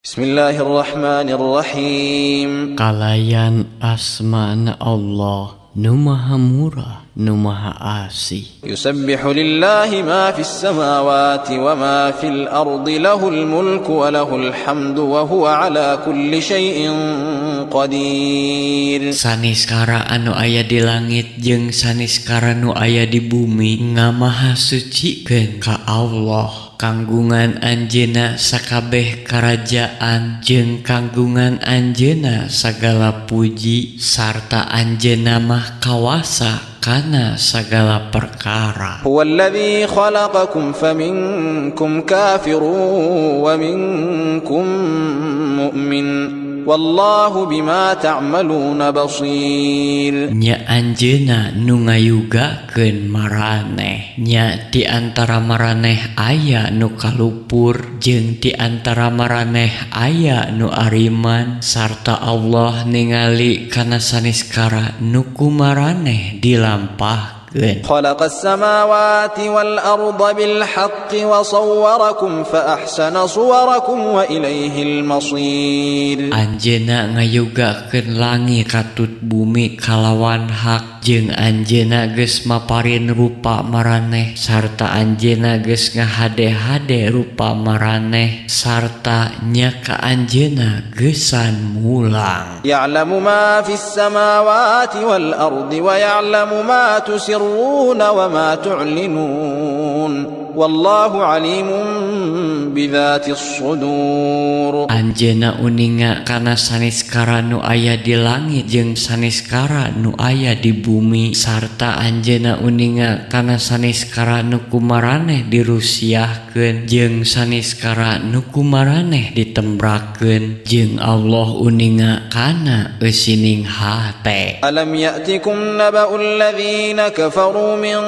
Bismillahirrahmanirrahim. Kalayan asmana Allah nu maha murah nu maha asih. Yusabbihu lillahi ma fis samawati wa ma fil ardi lahul mulku wa lahul hamdu wa huwa ala kulli syai'in qadir. Saniskara anu aya di langit jeung saniskara nu aya di bumi ngamaha sucikeun ka Allah. Kanggungan anjeunna sakabeh karajaan jeung kanggungan anjeunna sagala puji sarta anjeunna mah kawasa kana sagala perkara. Huwallazi khalaqakum faminkum kafirun wa minkum mu'min wallahu bima ta'maluna basir. Nya anjeunna nu ngayugakeun maraneh, nya ti antara maraneh aya nu kalupur jeung ti antara maraneh aya nu ariman sarta Allah ningali kana saniskara nu kumaraneh dilampahkeun. Khalaqas samawati wal arda bil haqqi wa sawwarakum fa ahsana suwarakum wa ilaihil masir. Anjeunna ngayugakeun langit katut bumi kalawan hak jeung anjeunna geus maparin rupa maraneh sarta anjeunna geus ngahade-hade rupa maraneh sarta nya ka anjeunna geusan mulang. Ya'lamu ma fis samawati wal ardi wa ya'lamu ma tusirruna wa ma tu'linun wallahu alimun bidzatis sudur. Anjeunna uninga kana saniskara nu aya di langit jeung saniskara nu aya di bumi sarta anjeunna uninga kana saniskara nu kumaraneh dirusiahkeun jeung saniskara nu kumaraneh ditembrakeun jeung Allah uninga kana eusining hate. Alam ya'tikum naba'ul ladzina kafaru min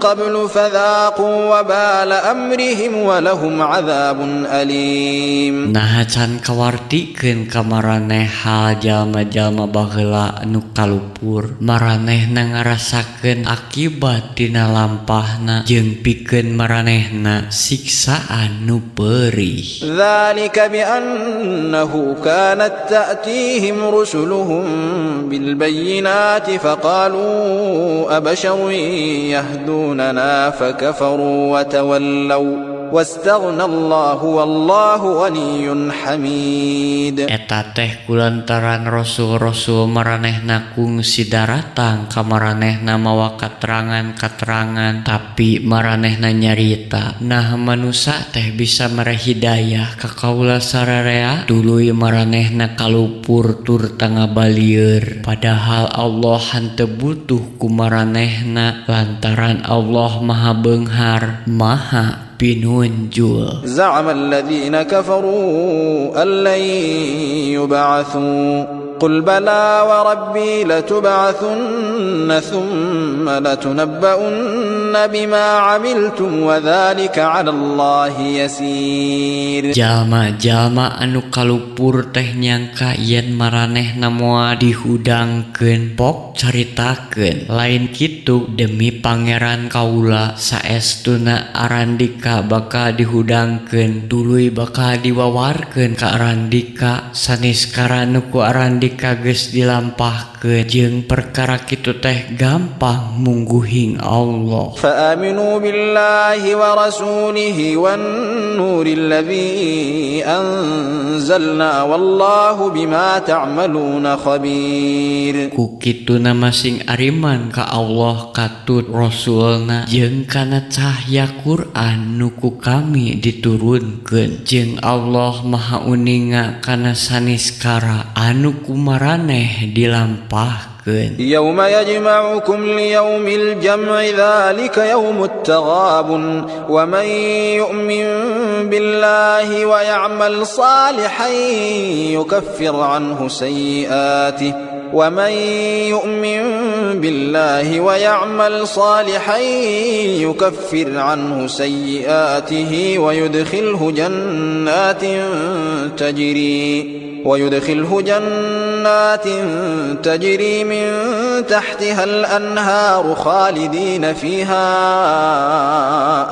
qablu fadzaqu wabala amrihim wa lahum adzabun alim. Naha can kawartikeun ka maraneh hal jalma-jalma baheula anu kalupur, maranehna ngarasakeun akibat tina lampahna jeung pikeun maranehna siksaan nu perih. Dzalika bi annahu kanat ta'tihim rusuluhum bil bayyinati faqalu abasharun yahdunana fakafaru wa tawallaw wastaghna Allahu wallahu ghaniyyun hamid. Eta teh kulantaran rasul-rasul maranehna kungsi daratang ka maranehna mawa katerangan-katerangan tapi maranehna nyarita nah manusa teh bisa mere hidayah ka kaula sararea tuluy maranehna kalupur tur tangabalieur padahal Allah henteu butuh ku maranehna lantaran Allah maha beunghar maha pinunjul. Za'ama alladzina kafaru an lan yub'atsu qul bala wa rabbi latub'atsunna thumma latunabba'unna bima 'amiltum wa dzalika 'ala Allahi yasir. Jalma-jalma anu kalupur teh nyangka yen maranehna moal dihudangkeun pok caritakeun lain kitu demi pangeran kaula saestuna arandika bakal dihudangkeun tuluy bakal diwawarkeun ka arandika saniskara nu ku arandika geus dilampahkeun jeung perkara kitu teh gampang mungguhing Allah. Fa aminu billahi wa rasulihi wan nuril ladzi anzalna wallahu bima ta'maluna khabir. Ku kituna masing ariman ka Allah katut rasulna jeung kana cahya Quran nu ku kami diturunkeun jeung Allah maha uninga kana saniskara anu kumaraneh dilampahkeun. Yauma yajma'ukum liyaumil jam'i dzalika yaumut taghabun wa man yu'min billahi wa ya'mal salihan yukaffir anhu sayyi'atihi wa man yu'min billahi wa ya'mal salihan yukaffir anhu sayyi'atihi wa yudkhilhu jannatin tajri ويدخله جنات تجري من تحتها الأنهار خالدين فيها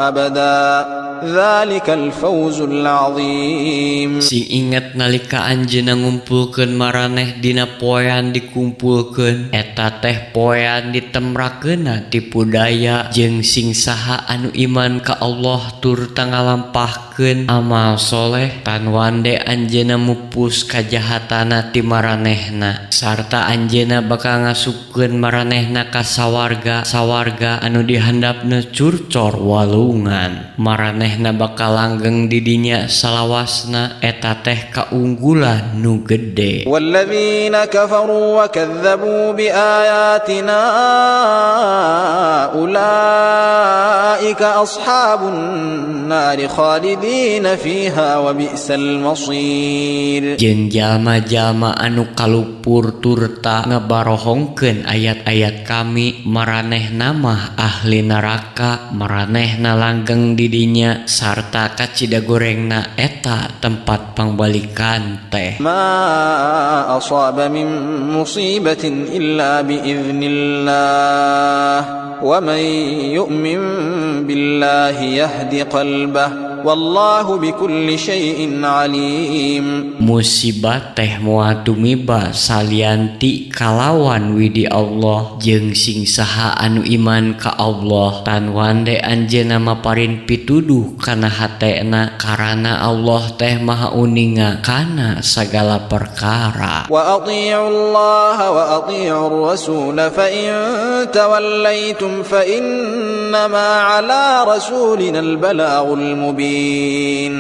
أبدا. ذلك الفوز العظيم. Sing inget nalika anjeunna ngumpulkeun maraneh dina poean dikumpulkeun, eta teh poean ditemrakeunna tipu daya. Jeung sing saha anu iman ka Allah turta ngalampahkeun amal soleh, tan wande anjeunna mupus kajahatana ti maranehna, sarta anjeunna bakal ngasupkeun maranehna ka sawarga, sawarga anu dihandapna curcor walungan. Maranehna bakal langgeng di dinya salawasna. Eta teh kaunggulan nu gede. والذين كفروا وكذبوا بآياتنا أولئك أصحاب النار خالدين فيها وبئس المصير. Jeung jalma-jalma anu kalupur turta ngabarohongkeun ayat-ayat kami, maranehna mah ahli neraka, maranehna langgeng di dinya, sarta kacida gorengna eta tempat pangbalikan teh. ما أصاب من مصيبة إلا بإذن الله ومن يؤمن بالله يهد قلبه والله بكل شيء عليم. Musibah teh moal tumiba salian ti kalawan widi Allah. Jeung sing saha anu iman ka Allah, tan wande anjeunna maparin pituduh kana hatena, karana Allah teh maha uninga kana sagala perkara. وأطيعوا الله وأطيعوا الرسول فإن توليتم فإنما على رسولنا البلاغ المبين.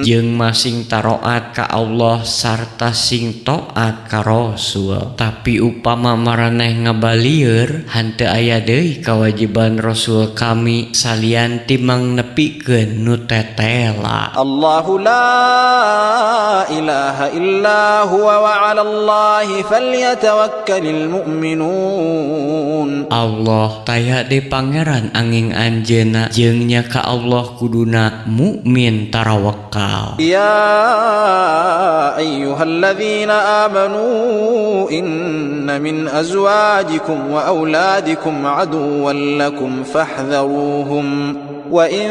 Jeung masing taroat ka Allah sarta sing taat ka Rasul, tapi upama maraneh ngabalieur, henteu aya deui kawajiban Rasul kami salian ti mangnepikeun nu tetela. الله لا إله إلا هو وعلى الله فليتوكل المؤمنون. Allah taya deui pangeran anging anjeunna, jeung nya ka Allah kuduna mukmin tarawakal. يا أيها الذين آمنوا إن من أزواجكم وأولادكم عدوا لكم فاحذروهم وإن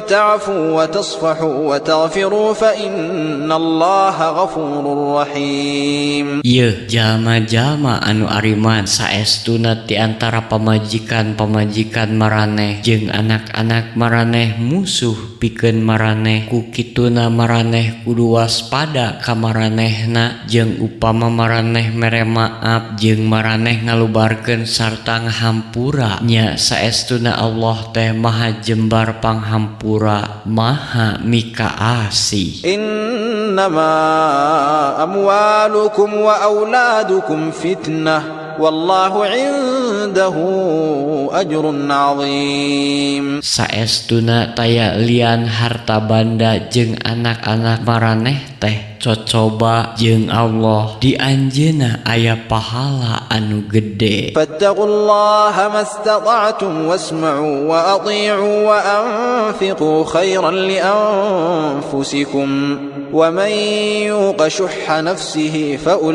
تعفوا وتصفحوا وتغفروا فإن الله غفور رحيم. Yeuh jalma-jalma anu ariman, saestuna ti antara pamajikan-pamajikan maraneh jeung anak-anak maraneh musuh pikeun maraneh. Ku kituna maraneh kudu waspada ka maranehna. Jeung upama maraneh mere maaf jeung maraneh ngalubarkeun sarta ngahampura, nya saestuna Allah teh maha jembar panghampura, maha mikaasih. إنما أموالكم وأولادكم فتنة والله عنده أجر عظيم. Saestuna taya lian harta banda jeung anak-anak maraneh teh cocoba, jeung Allah di anjeunna aya pahala anu gede. فاتقوا الله ما استطعتم واسمعوا وأطيعوا وأنفقوا خيرا لأنفسكم ومن يوق شح نفسه فأولئك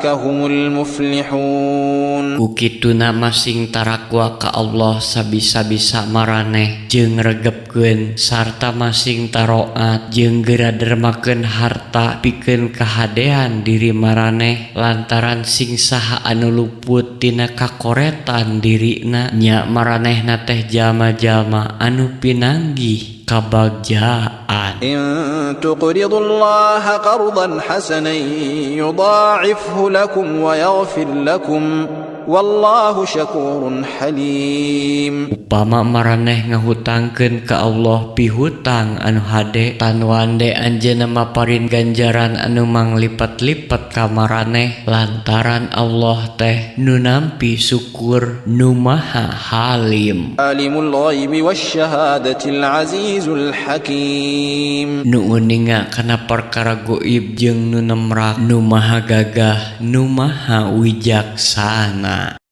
هم المفلحون. Ku kituna masing tarakwa ka Allah sabisa-bisa maraneh jeung regepkeun, sarta masing taroat jeung geura dermakeun harta pikeun kahadean diri maraneh, lantaran sing saha anu luput tina kakoretan dirina, nya maranehna teh jalma-jalma anu pinanggih kabagjaan. إن تقرضوا الله قرضا حسنا يضاعفه لكم ويغفر لكم والله شكور حليم. Upama maraneh ngahutangkeun ka Allah pihutang anu hade, tan wande anjeunna maparin ganjaran anu manglipat-lipat ka maraneh, lantaran Allah teh nu nampi syukur, nu maha halim. عالم الغيب والشهادة العزيز الحكيم. Nu uninga kana perkara goib jeung nu nemrak, nu maha gagah, nu maha wijaksana.